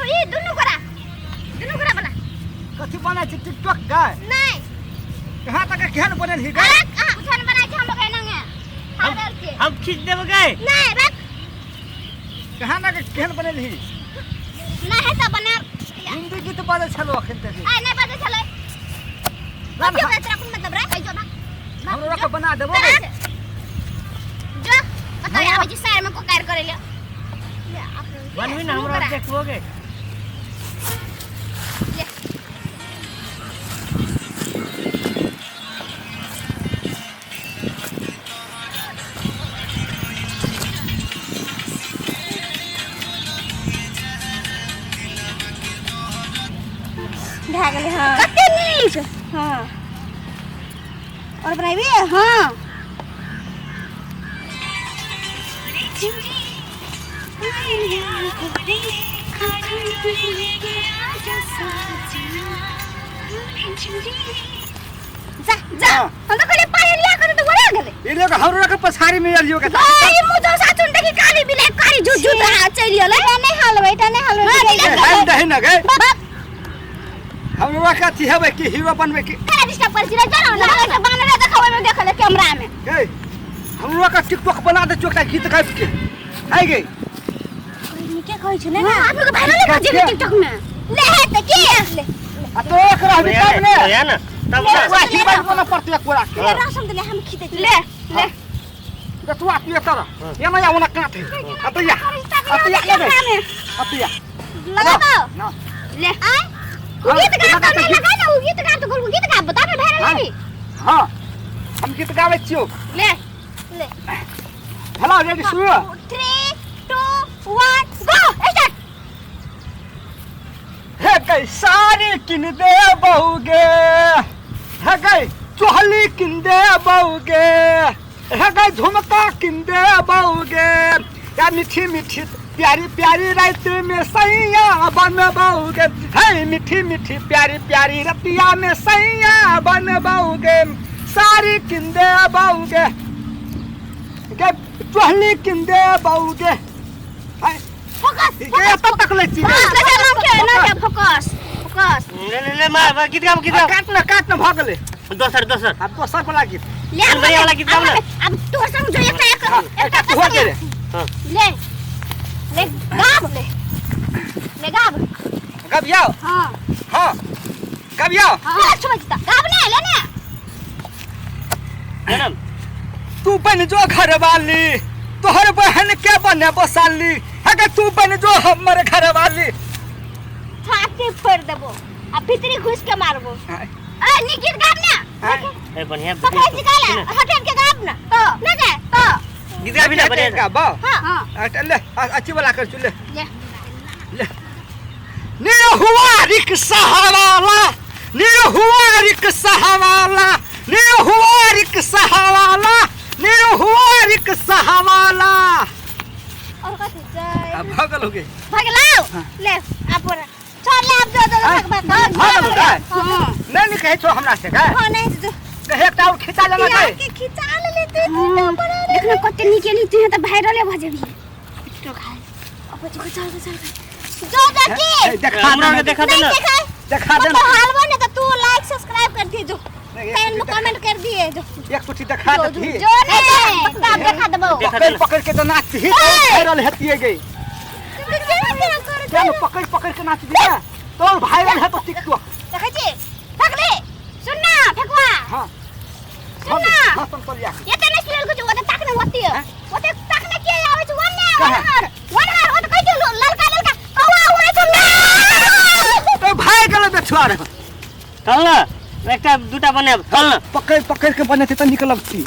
ई दुनू गोरा, दुनू गोरा बना। कथी बना छै टिकटॉक गाय? नहीं। कहाँ तक केहन बनल ही गाय? अरे कहाँ कुछ नहीं बनाई छै हम लोग एना है। पागल छै। हम खींच देबो गए। नहीं रख। कहाँ तक केहन बनल ही? नहीं है तो बना। हिंदी गीत बाजै छलो अखन तक। ए नहीं बाजै छलै। ना, कथी ना। होय तोरा कोन मतलब रे? कहि जो भाग। हमरो के बना देबो। जो कतौ आबै छै शहर में कोकार करै ले। बनबी ना हमरा देखबो गे। ले। भए गेलै। हँ, कते नीक। हँ, आओर बनेबी? हँ। जा जा। हाँ। हम तो कहले पहेलिया करे तो ओरा गेलै। ई लोग हमरो के पछाड़ी में आलियो के। ओए मुँह जो साचुन देखी काली बिलाई कारी झूठ झूठ रहा चलि गेलै। नहि हलबै, एटा नहि हलबै। हम दही न गए। बाप। हमरो के अथी हेबै कि हीरो बनबै कि? केना डिस्टर्ब करै छी रे? चलो ना एकटा बानर देखबै में देखले कैमरा में। ए हमरो के टिकटॉक बना दे चोकटा गीत गाबि के है गे। नीके कहै छै ने? हां, आप लोग वायरल हो जेबे टिकटॉक में। ले है त की ले। आ तो एक रहबी तब ने। या ना तब ना। पूरा हीरो बना पड़तै एक पूरा के। ले रसम दे, हम खीते। ले ले। तो तू आ तू तर ये ना या ओना काट है। आ तो या आ तो या ले कैमरा में आ तो या लगा दो। ना। ले आ उ गीत गा तो नहीं लगा ना। उ गीत गा तो गोल गीत गा बता में वायरल होबी। हां, हम गीत गाबै छियो। ले ले। हेलो रेडी शुरू। 3 2 1 गो स्टार्ट। हे गई साड़ी किन दे बहुगे, हे गई चोहली किन दे बहुगे, हे गई झुमका किन दे बहुगे, या मीठी मीठी प्यारी प्यारी रात में सैया बन बहुगे, हे मीठी मीठी प्यारी प्यारी रतिया में सैया बन बहुगे, साड़ी किन दे बहुगे, गे चोहली किन दे बहुगे। हाय। फोकस। के एतऽ तक लै छी। फोकस नाम के, नाम के? Focus focus. ले ले ले मार मार, गीत गाओ गीत गाओ। काट न काट न, भऽ गेलै। दोसर दोसर। आब दोसर वाला गीत। ले अब। बढ़िया वाला गीत गाओ ना। अब तोहर संग जो एकटा एक हाँ, एकटा एकटा तोहर दे रे। हाँ। ले ले गाब, ले ले गाब। गबियाओ। हां। हाँ गबियाओ। हां, अच्छा बजता गाब ने ले ने। जनम। तू बन जो घरवाली तोहर बहन के बने बसाली, अगर तू बन जो हमर घरवाली। छाती फोड़ देबो आ भीतरी घुस के मारबो। ए नी गीत गाब ने। ए बढ़िया। पकड़ निकाल हटन के गाब ना तो ना जाए तो। गीत गाबी ना बढ़िया। गाबो। हां हां। ले अच्छी वाला कर चुले। ले ले। निरहुआ रिक्शा वाला, निरहुआ रिक्शा वाला, निरहुआ रिक्शा वाला, निरहुआ रिक्शा वाला। और कथी जाए? अब भगल हो गई। भगलाओ ले आप बोला छोड़ ले आप जो जो भाग भाग। भगल हो गए। हां। नहीं नहीं कहे छो हमरा से का। हां, नहीं जो। कहे एकटा और खिंचा लेना यार छै। के खिचा ले लेते तू तो बड़ा रे। देखना कते नीक एली तू त वायरल भ जेबी टिकटॉक है। अब जो चल चल जो जो की। ए, देखा हमरा के दे। देखा दे नहीं ना। देखा। देखा दे। मतलब हालवा ने तो तू लाइक सब्सक्राइब कर दिए जो। नहीं, एक कमेंट टुटी कमेंट कर दिए जो। एक टुटी देखा जो दे। जो ने तब देखा देबो। देखा पकड़ दे। पकड़ के तो नाचती ही वायरल हेतिए गई। देखै चल पकड़ पकड़ के नाच दिया तो वायरल है तो टिकटॉक। छी फकले सुन ना फेकुआ। हां। सुन ना। हां संतोलिया। ये ते नहीं सुनल कुछ ओते ताकने होती है। ओते ताकने के आवे छै वन ने कहाँ? वन हार वन हार ओते कहै छै ललका ललका कौआ उड़ै छै। तो भाई गेल बेछुआ रे। चल ना एकटा दूटा बनाब चल ना। पकड़ पकड़ के बनेते त निक लगती।